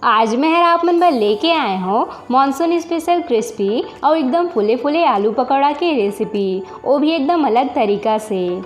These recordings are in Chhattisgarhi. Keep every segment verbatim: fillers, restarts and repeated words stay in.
आज मैं हर आप मन बर लेके आए हौं मानसून स्पेशल क्रिस्पी अउ एकदम फूले फूले आलू पकौड़ा के रेसिपी, वो भी एकदम अलग तरीका से।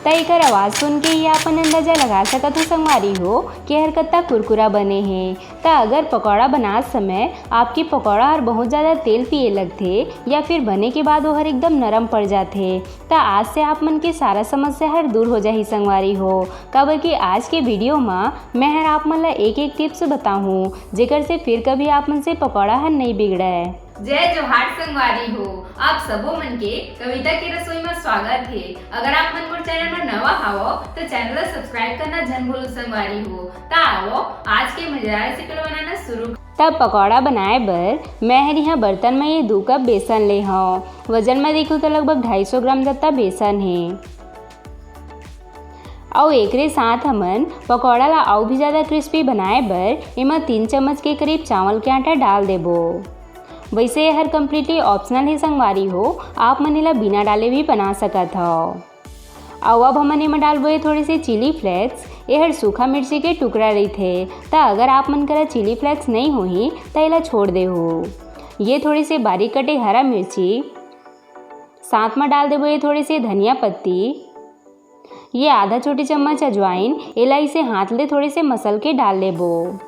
त एकर आवाज़ सुन के ही आप मन अंदाजा लगा सकत हो संगवारी हो कि हर कत्ता कुरकुरा बने हे। त अगर पकौड़ा बनात समय आपके पकौड़ा हर बहुत ज़्यादा तेल पिए लगथे या फिर बने के बाद ओहर एकदम नरम पड़ जाथे, त आज से आप मन के सारा समस्या हर दूर हो जाही संगवारी हो। काबर कि आज के वीडियो म मैं हर आप मन ला एक एक टिप्स बताहूँ, जेकर से फिर कभी आप मन से पकौड़ा हर नइ बिगड़य। जय जोहार संगवारी हो, आप सबो मन के कविता के रसोई म स्वागत हे। अगर आप मन मोर चैनल म नवा हावव, त चैनल ला सब्सक्राइब करना झन भूलू संगवारी हो। त आवव, आज के मजेदार रेसिपी ला बनाना शुरू। त पकौड़ा बनाए बर मैं हर इहाँ बर्तन म ये दू कप बेसन ले हौं। वजन म देखहू त लगभग ढाई सौ ग्राम जत्ता बेसन हे। अउ एकरे साथ हमन पकौड़ा ला अउ भी ज़्यादा क्रिस्पी बनाए बर एमा तीन चम्मच के करीब चावल के आटा डाल देबो। वैसे ये हर completely optional हे संगवारी हो, आप मन एला बिना डाले भी बना सकत हव। अउ अब हमन एमा डालबो ये थोड़े से चिली फ्लेक्स, ये हर सूखा मिर्ची के टुकड़ा रहिथे, त अगर आप मन करा चिली फ्लेक्स नइ होही त एला छोड़ देहू। ये थोड़े से बारीक कटे हरा मिर्ची, साथ म डाल देबो ये थोड़े से धनिया पत्ती, ये आधा छोटी चम्मच अजवाइन, एला इसे हाथ ले थोड़े से मसल के डाल लेबो।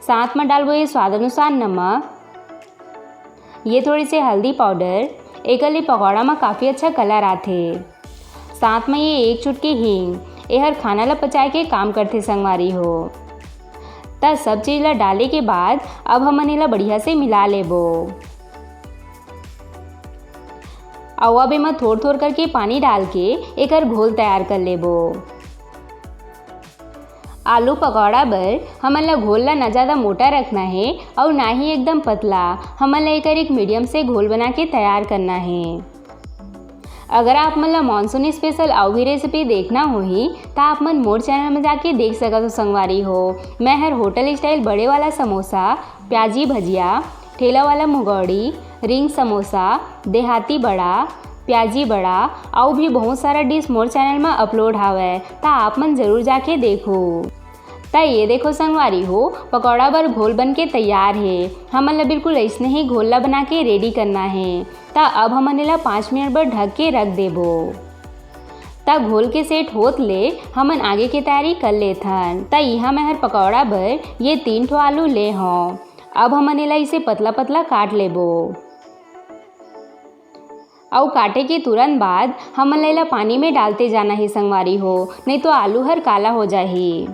साथ म डालबो ये स्वाद अनुसार नमक, ये थोड़े से हल्दी पाउडर, एकर ले पकौड़ा म काफ़ी अच्छा कलर आथे। साथ म ये एक चुटकी हींग, एहर खाना ला पचाए के काम करथे संगवारी हो। त सब चीज़ ला डाले के बाद अब हमन एला बढ़िया से मिला लेबो। अउ अब एमा थोर-थोर करके पानी डाल के एकर घोल तैयार कर लेबो। आलू पकौड़ा बर हमन ला घोल ला ना ज़्यादा मोटा रखना हे अउ ना ही एकदम पतला। हमन ला एकर एक मीडियम से घोल बना के तैयार करना हे। अगर आप मन ला मानसून स्पेशल अउ भी रेसिपी देखना होही, त आप मन मोर चैनल में जाके देख सकत हो संगवारी हो। मैं हर होटल स्टाइल बड़े वाला समोसा, प्याजी भजिया, ठेला वाला मुगौड़ी, रिंग समोसा, देहाती बड़ा, प्याजी बड़ा, अउ भी बहुत सारा डिश मोर चैनल में अपलोड हावय, त आप मन जरूर जाके देखो। त ये देखो संगवारी हो, पकौड़ा बर घोल बन के तैयार हे। हमन ला बिल्कुल अइसने ही घोल ला बना के रेडी करना हे। त अब हमन एला पाँच मिनट बर ढक के रख देबो। त घोल के सेट होत ले हमन आगे के तैयारी कर लेथन। त इहाँ मैं हर पकौड़ा बर ये तीन ठो आलू ले हौं। अब हमन एला इसे पतला पतला काट लेबो। अउ काटे के तुरंत बाद हमन ला एला पानी में डालते जाना हे संगवारी हो, नहीं तो आलू हर काला हो जाही।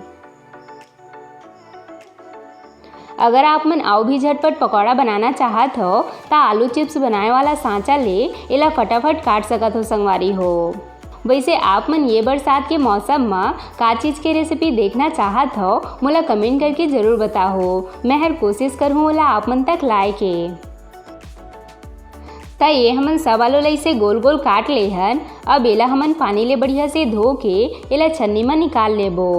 अगर आप मन अउ भी झटपट पकौड़ा बनाना चाहत हो, त आलू चिप्स बनाए वाला सांचा ले एला फटाफट काट सकत हो संगवारी हो। वैसे आप मन ये बरसात के मौसम म का चीज के रेसिपी देखना चाहत हो, मोला कमेंट करके जरूर बताहो। मैं हर कोशिश करहूँ ओला आप मन तक लाए के। त ये हमन सब आलू ला इसे गोल गोल काट ले हन। अब एला हमन पानी ले बढ़िया से धो के एला छन्नी म निकाल लेबो।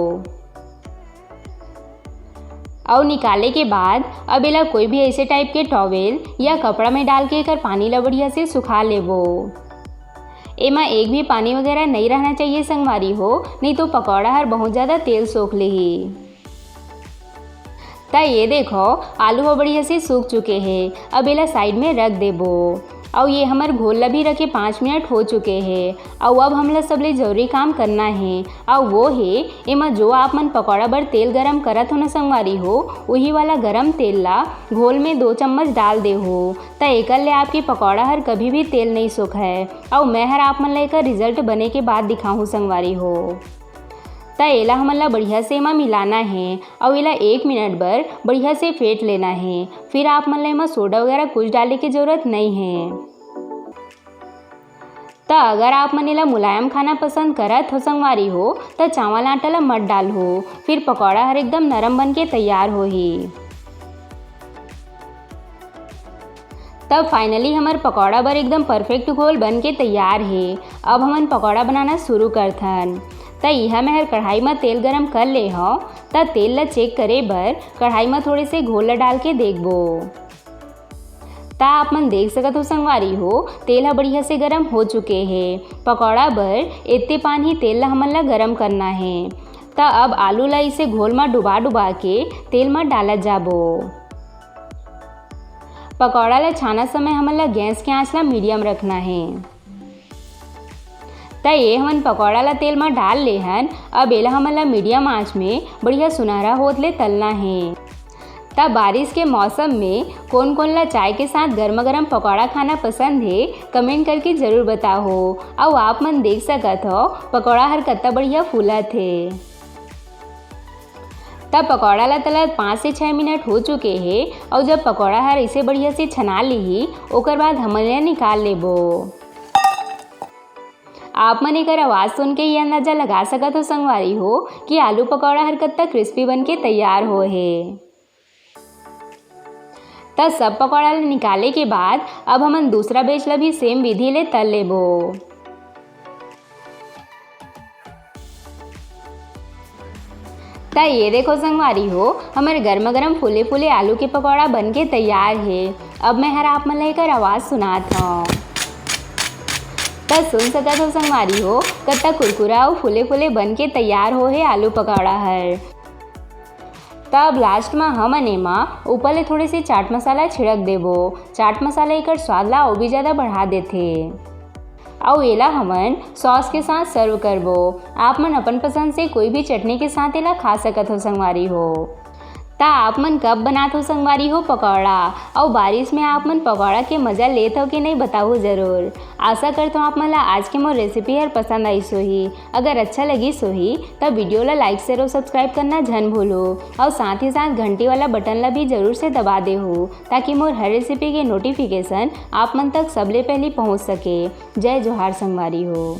अउ निकाले के बाद अब एला कोई भी ऐसे टाइप के टॉवेल या कपड़ा में डाल के एकर पानी ला बढ़िया से सुखा लेबो। एमा एक भी पानी वगैरह नहीं रहना चाहिए संगवारी हो, नहीं तो पकौड़ा हर बहुत ज़्यादा तेल सोख लेही। त ये देखो, आलू ह बढ़िया से सूख चुके हे। अब एला साइड में रख देबो। अउ ये हमर घोल ला भी रखे पाँच मिनट हो चुके हे। अउ अब हमला सबले जरूरी काम करना हे, अउ वो हे, एमा जो आप मन पकौड़ा बर तेल गरम करत हो न संगवारी हो, उही वाला गरम तेल ला घोल में दो चम्मच डाल देहू। त एकर ले आपके पकौड़ा हर कभी भी तेल नहीं सोखय। अउ मैं हर आप मन ला एकर रिजल्ट बने के बाद दिखाहूँ संगवारी हो। त एला हमन ला बढ़िया से एमा मिलाना हे अउ एला एक मिनट बर बढ़िया से फेंट लेना हे। फिर आप मन ला एमा सोडा वगैरह कुछ डाले के जरूरत नइ हे। त अगर आप मन एला मुलायम खाना पसंद करत हो संगवारी हो, त चावल आटा ला मत डालहू, फिर पकौड़ा हर एकदम नरम बन के तैयार होही। तब finally हमर पकौड़ा बर एकदम perfect घोल बन के तैयार हे। अब हमन पकौड़ा बनाना शुरू करथन। त इहाँ मैं हर कढ़ाई म तेल गरम कर ले हौं। त तेल ल चेक करे बर कढ़ाई म थोड़े से घोल ल डाल के देखबो। त आप मन देख सकत हो संगवारी हो, तेल ह बढ़िया से गरम हो चुके हे। पकौड़ा बर एते पान ही तेल ल हमन ल गरम करना हे। त अब आलू ला इसे घोल म डुबा डुबा के तेल म डालत जाबो। पकौड़ा ला छानत समय हमन ला गैस के आंच ला मीडियम रखना हे। त ये हमन पकौड़ा ला तेल म डाल ले हन। अब एला हमन ला मीडियम आंच में बढ़िया सुनहरा होत ले तलना हे। त बारिश के मौसम में कोन कोन ला चाय के साथ गर्मा गर्म पकौड़ा खाना पसंद हे, कमेंट करके जरूर बताओ। अउ आप मन देख सकत हो पकौड़ा हर कत्ता बढ़िया फूलत हे। त पकौड़ा ला तलत पाँच से छः मिनट हो चुके हे। अउ जब पकौड़ा हर इसे बढ़िया से छना लिही, ओकर बाद हमन ला निकाल लेबो। आप मन एकर आवाज सुन के ये अंदाजा लगा सकत हो संगवारी हो कि आलू पकौड़ा हर कत्ता क्रिस्पी बन के तैयार हो हे। त सब पकौड़ा ला निकाले के बाद अब हमन दूसरा बैच ला भी सेम विधि ले तल लेबो। त ये देखो संगवारी हो, हमर गर्मा गर्म फूले फूले आलू के पकौड़ा बन के तैयार हे। अब मैं हर आप मन ला एकर आवाज सुनात हूँ। त सुन सकत हो संगवारी हो, कत्ता कुरकुरा अउ फूले फूले बन के तैयार हो हे आलू पकौड़ा हर। त अब लास्ट म हमन एमा ऊपर ले थोड़े से चाट मसाला छिड़क देबो। चाट मसाला एकर स्वाद ला अउ भी ज्यादा बढ़ा देथे। अउ एला हमन सॉस के साथ सर्व करबो। आप मन अपन पसंद से कोई भी चटनी के साथ एला खा सकत हो संगवारी हो। त आप मन कब बनात हो संगवारी हो पकौड़ा, अउ बारिश में आप मन पकौड़ा के मजा लेत हो कि नहीं, बताओ जरूर। आशा करत हूँ आप मन ला आज के मोर रेसिपी हर पसंद आइस होही। अगर अच्छा लगिस होही त वीडियो ला लाइक, शेयर और सब्सक्राइब करना झन भूलो, और साथ ही साथ घंटी वाला बटन ला भी जरूर से दबा देहू, ताकि मोर हर रेसिपी के नोटिफिकेशन आप मन तक सबले पहली पहुँच सके। जय जोहार संगवारी हो।